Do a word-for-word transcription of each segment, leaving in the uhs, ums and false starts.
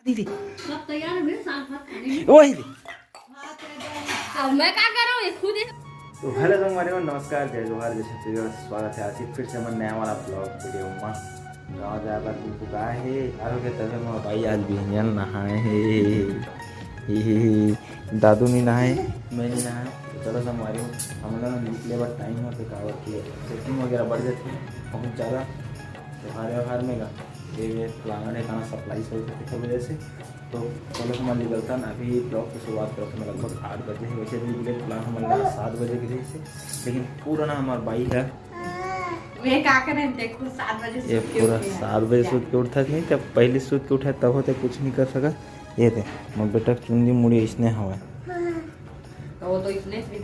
दीदी। सब तैयार हुए, साग भात खाने में। वही दे। अब मैं क्या कर रहा हूँ, ये खुद ही। तो हेलो संगवारी हो, नमस्कार, जय जोहार, जय छत्तीसगढ़। स्वागत है आज फिर से हमर नया वाला ब्लॉग वीडियो में। गाँव जाए बर दिन पुकाए हे, आरो के तबे मोर भाई आज बिहनिया नहाए हे। ही, ही, ही। दादू नहीं नहाए, मैं नहीं नहाए। तो चलो संगवारी हो, हम लोग निकले बर टाइम होते, काबर के सेटिंग वगैरह बढ़ जाती है बहुत ज़्यादा। त्योहार व्योहार में गा ये प्लांट है, कहाँ सप्लाई होते, तेकर वजह से। तो चलो हमन निकलतन, अभी ब्लॉग की शुरुआत करत हन लगभग आठ बजे है। वैसे भी निकले प्लान हमन ला सात बजे के रहिस हे, लेकिन पूरा ना हमार बाई है। वे का करें, देखो, सात बजे ये सूत के पूरा उठे हैं। सात बजे सूत के उठत नहीं, तब पहले सूत के उठे तब होते कुछ नहीं कर सकत। ये दे, मोर बेटा के चुंदी मुड़ी इसने हवे। तो वो तो इसने भी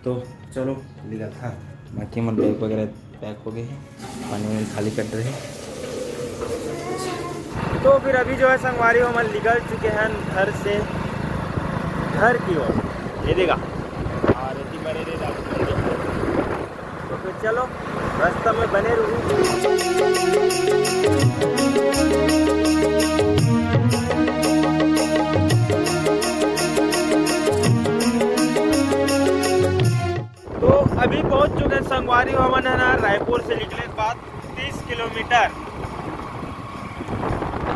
तो चलो निकलत हा, बाकी हमर बैग वगैरह पैक हो गए हैं, पानी वानी खाली कर रहे हैं। तो फिर अभी जो है संगवारी हो, हम निकल चुके हैं घर से, घर की ओर। ये देगा। और इतनी बड़े दे दादा। तो फिर चलो, रास्ता में बने रहो। तो अभी पहुंच चुके हैं संगवारी हो हमन है ना, रायपुर से निकले के बाद तीस किलोमीटर,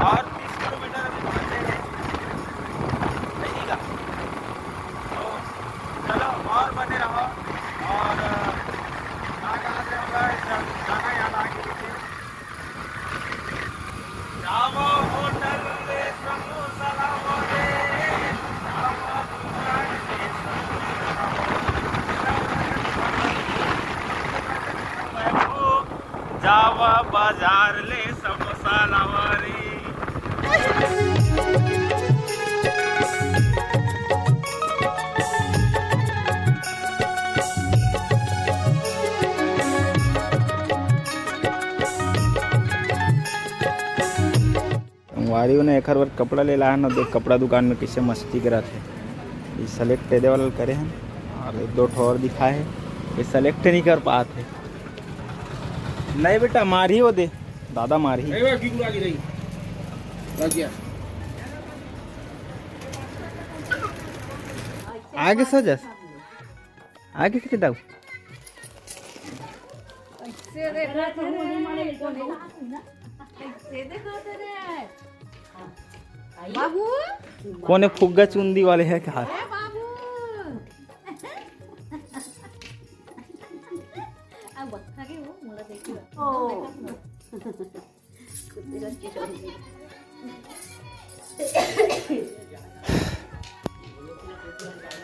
और तीस किलोमीटर अभी पहुंचे हैं, नहीं का। तो चलो और बने रहो, और कहाँ कहाँ से होगा, गाना याद आ गया। जावा होटल ले समोसा लावा रे, जावा दुकान ले समोसा लावा रे, जावा बाजार ले समोसा लावा रे। संगवारी हो ना, एखर बर कपड़ा ले लाहन, देख कपड़ा दुकान में कैसे मस्ती करत हे। ये सेलेक्ट दे वाला करे हन, और एक दो ठो और दिखाए हे, ये सेलेक्ट नहीं कर पात हे। नहीं बेटा, मारही वो दे, दादा मारही। अरे वाह, की बुरा की रही। बस गया। आगे सजस। आगे से दाऊ। ऐसे देखो तेरे, ऐसे देखो तेरे। बाबू। कोने फुग्गा चुंदी वाले है का? ए बाबू। अब बच्चा के वो मोला देखियो। ओ।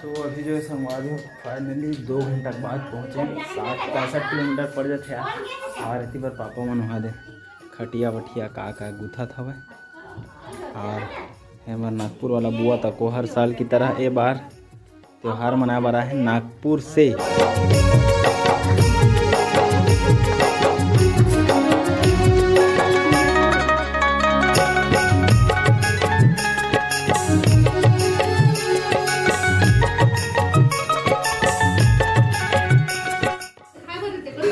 तो अभी जो है संगवारी हो, फाइनली दो घंटा के बाद पहुँचे हैं। साठ पैंसठ किलोमीटर पड़ जाते हैं यार। और इतनी बार पापा मन वहाँ दे खटिया वटिया का का गुथत हवय। और हमर नागपुर वाला बुआ तको हर साल की तरह ए बार त्योहार मनाए बर आए हे नागपुर से।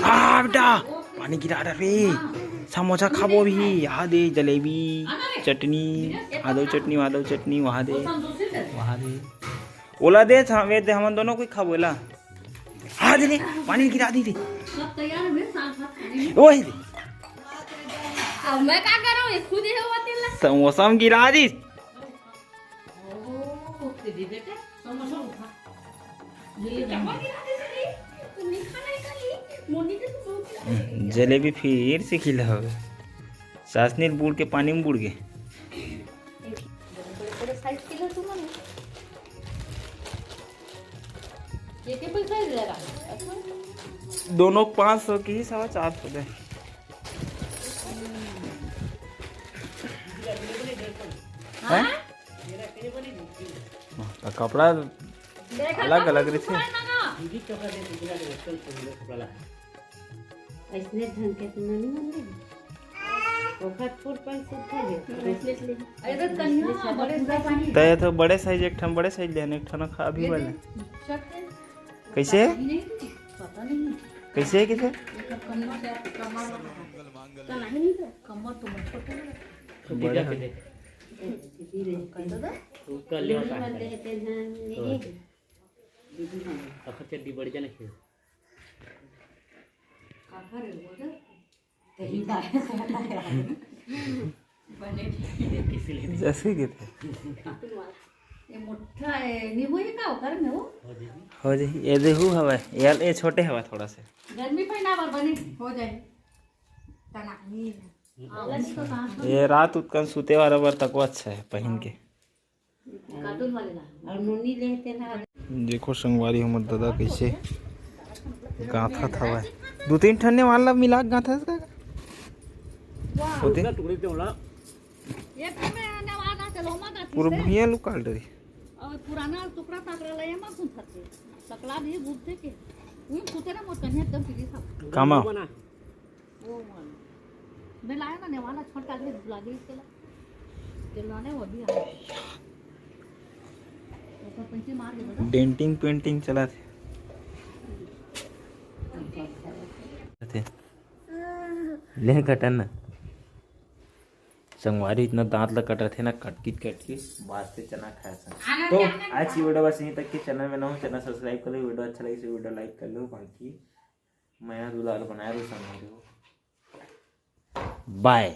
आ बेटा, पानी गिरा डर रे। समोसा खाबो भी, यहाँ दे जलेबी, चटनी, आदो चटनी, वादो चटनी, वहाँ दे, वहाँ दे। ओला दे, हम, वे दे, हमन दोनों कोई खाबो एला। हाँ दे रे, पानी गिरा दी दे। सब तैयार हुए, साग भात खाने में। ओही दे। अब मैं का करूँ? ये खुद ही हुआ तेला। समोसा में गिरा दी। ओ, दे दे बेटा, समोसा उठा। ये चावल गिरा दे रे, तू नहीं खाना है खाली। मोनी के तो बहुत गिरा दे। जलेबी फिर से खिला हवे। चाशनी बूड़ के पानी में बूड़ गे। बड़े बड़े साइज के लो तुम। ये के पैसा है जरा? दोनों पाँच सौ की ही, सवा चार सौ दे। हैं? हाँ, तो कपड़ा अलग अलग रहिथे। ऐसने ढंग के तो नहीं मिले। ओकर फुल पैंट सूट है। अरे तो कन्या बड़े साइज। तय तो बड़े साइज, एक ठन बड़े साइज लेने, एक ठन खा भी वाले। कैसे? पता नहीं। कैसे, कैसे? कमर तो छोटा है। बड़े है। कर दो तो। तू कर ले, डोरी मन लेहे तेन ह, ये। अच्छा, चड्डी बढ़ जाना खेल। जैसे कि थे। ये मोटा है, नींबू ही का ओकर में हो? हो जाही। ये देहू हवय, ये, ये छोटे हवय थोड़ा से। गर्मी पहना बर बने हो जाए। तना नहीं। ये रात उतकन सुते वाला बर तको अच्छा है पहन के। कार्टून वाले ला। और नोनी लेते ना। देखो संगवारी, हमर दादा कैसे गांथत हवय। दू तीन ठन ने वाला मिला के गांथत का? होते? टुकड़े टुकड़े होला। ये फिर में आने वाला चलो, मत आती पूरा से। भुइयां लुकाल डरी। और पुराना टुकड़ा टाकरा ले, ये मत सुन सकते। सकला भी घूमते के। हम्म, सुते ना मोर कन्या एकदम पीली था। कामा? बना। वो वाला। मैं लाया ना नेवाला छोटा के भुला गई इसके ला। तेल लाने वो भी आ। ऊपर पंची मार के बता। डेंटिंग पेंटिंग चला थे। थे। ले कटन ना। संगवारी इतना दांत ला कटत हे ना, कटकित कटकित बाजते चना खाए सन। तो आज की वीडियो बस यहीं तक के। चैनल में नवा हो, चैनल सब्सक्राइब कर लो, वीडियो अच्छा लगे तो वीडियो लाइक कर लो, बाकी मया दुलार बनाए रहो संगवारी हो। बाय।